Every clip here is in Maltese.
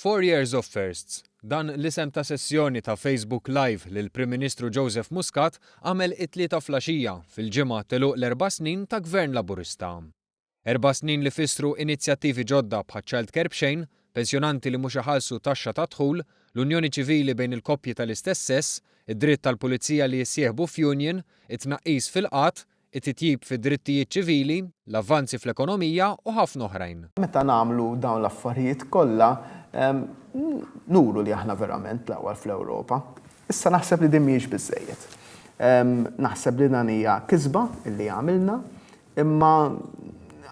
Four Years of Firsts, dan l-isem ta' sessjoni ta' Facebook Live li l-Prim Ministru Joseph Muscat għamel it-Tlieta flaxija fil-ġimgħa t'għeluq l-erba' snin ta' Gvern Laburista. Erba' snin li fissru inizjattivi ġodda bħaċ-child care b'xejn, pensjonanti li mhux iħallsu taxxa tad-dħul, l-unjoni ċivili bejn il-koppji tal-istess sess, id-dritt tal-pulizija li jissieħbu f'union, it-tnaqqis fil-qgħad, it-titjib fid-drittijiet ċivili, l-avvanzi fl-ekonomija u ħafna oħrajn. Meta nagħmlu dawn l-affarijiet kollha, nuru li aħna verament l-aqwa fl-Ewropa. Issa naħseb li din mhijiex biżżejjed. Naħseb li dan hija kisba li għamilna, imma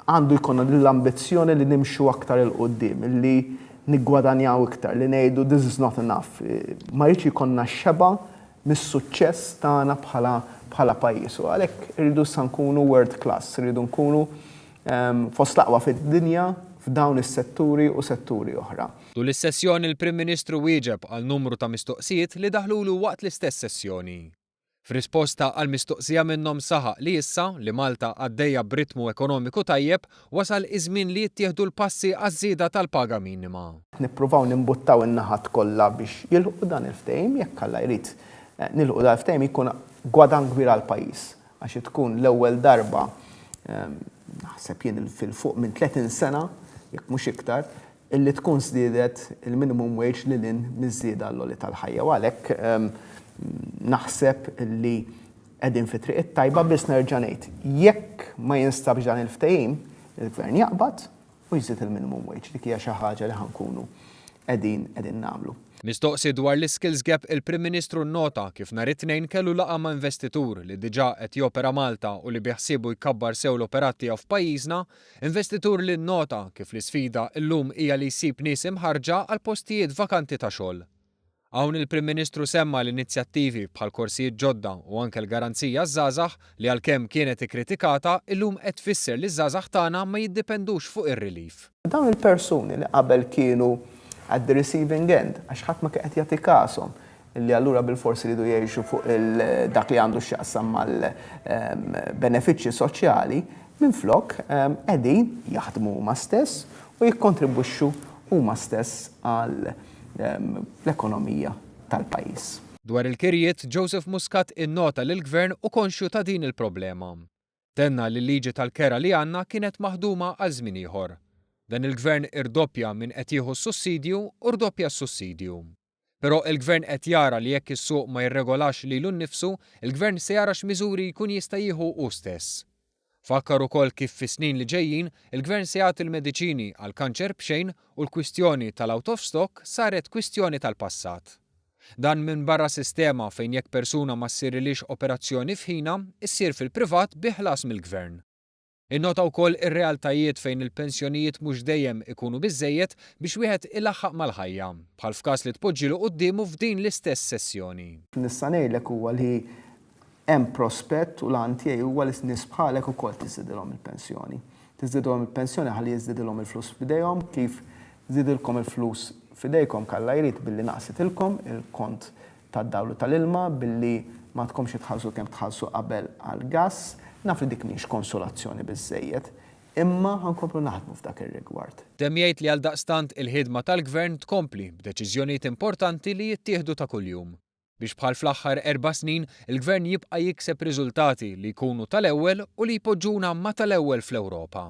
għandu jkollna din l-ambizzjoni li nimxu aktar 'il quddiem, li niggwadanjaw iktar, li ngħidu this is not enough. Ma jridx jkollna xebgħa mis-suċċess tagħna bħala bħala pajjiż u għalhekk irridu issa nkunu world class, irridu nkunu fost l-aqwa fid-dinja f'dawn is-setturi u setturi oħra. Tul is-sessjoni l-Prim Ministru wieġeb għal numru ta' mistoqsijiet li daħlulu waqt l-istess sessjoni. F'risposta għal mistoqsija minnhom saħaq li issa li Malta għaddejja b'ritmu ekonomiku tajjeb, wasal iż-żmien li jittieħdu l-passi għaż-żieda tal-paga minima. Nippruvaw nimbuttaw in-naħat kollha biex jilħqu dan il-ftehim, jekk Alla jrid nilħqu dan il-ftehim jkun gwadann kbir għall-pajjiż għax tkun l-ewwel darba naħseb jien fil fuq minn 30 sena, jekk mhux iktar, illi tkun żdiedet il-minimum wage lil hinn miż-żieda għall-għoli tal-ħajja u għalhekk naħseb illi qegħdin fit-triq it-tajba biss nerġa' ngħid jekk ma jinstabx dan il-ftehim, il-Gvern jaqbad u jżid il-minimum wage. Dik hija xi ħaġa li ħa nkunu qegħdin qegħdin nagħmlu. Mistoqsi dwar l-iskills gap il-Prim Ministru nnota kif nhar it-Tnejn kellu laqgħa ma' investitur li diġà qed jopera Malta u li biħsiebu jkabbar sew l-operat tiegħu f'pajjiżna, investitur li nnota kif l-isfida llum hija li jsib nies imħarrġa għal postijiet vakanti ta' xogħol. Hawn il-Prim Ministru semma l-inizjattivi bħal korsijiet ġodda u anke l-garanzija għaż-żgħażagħ li għalkemm kienet ikkritikata, illum qed tfisser li ż-żgħażagħ tagħna ma jiddipendux fuq ir-relief. Dawn il-persuni li qabel kienu at the receiving end, għax ħadd ma kien qed jagħti kashom, li allura bilfors iridu jgħixu fuq dak li għandu x'jaqsam mal-benefiċċji soċjali, minflok qegħdin jaħdmu huma stess u jikkontribwixxu huma stess għal l-ekonomija tal-pajjiż. Dwar il-kirjiet, Joseph Muscat innota li l-Gvern hu konxju ta' din il-problema. Tenna li l-liġi tal-kera li għandna kienet maħduma għal żmien ieħor. Dan il-Gvern irdoppja min qed jieħu s-sussidju u rdoppja s-sussidju. Però il-Gvern qed jara li jekk is-suq ma jirregolax lilu nnifsu, il-Gvern se jara x'miżuri jkun jista' jieħu hu stess. Fakkar ukoll kif fis-snin li ġejjin, il-Gvern se jagħti l-mediċini għall-kanċer b'xejn u l-kwistjoni tal-out of stock saret kwistjoni tal-passat. Dan minbarra sistema fejn jekk persuna ma ssirilhiex operazzjoni f'ħinha, issir fil-privat bi ħlas mill-Gvern. Innota wkoll ir-realtajiet fejn il-pensjonijiet mhux dejjem ikunu biżżejjed biex wieħed ilaħħaq mal-ħajja, bħal f'każ li tpoġġilu quddiemu f'din l-istess sessjoni. Nista' ngħidlek huwa li Hemm prospett u l-għan tiegħi huwa li nies bħalek ukoll tiżdidilhom il-pensjoni. Tiżdidilhom il-pensjoni ħalli jiżdidilhom il-flus f'idejhom kif żidilkom il-flus f'idejkom k'Alla jrid billi naqsitilkom il-kont tad-dawl u tal-ilma, billi m'għadkomx tħallsu kemm tħallsu qabel għall-gass. Naf li dik mhijiex konsolazzjoni biżżejjed, imma ħa nkomplu naħdmu f'dak ir-rigward. Temm jgħid li għaldaqstant il-ħidma tal-Gvern tkompli b'deċiżjonijiet importanti li jittieħdu ta' kuljum. Biex bħal fl-aħħar erba' snin, il-Gvern jibqa' jikseb riżultati li jkunu tal-ewwel u li jpoġġuna ma' tal-ewwel fl-Ewropa.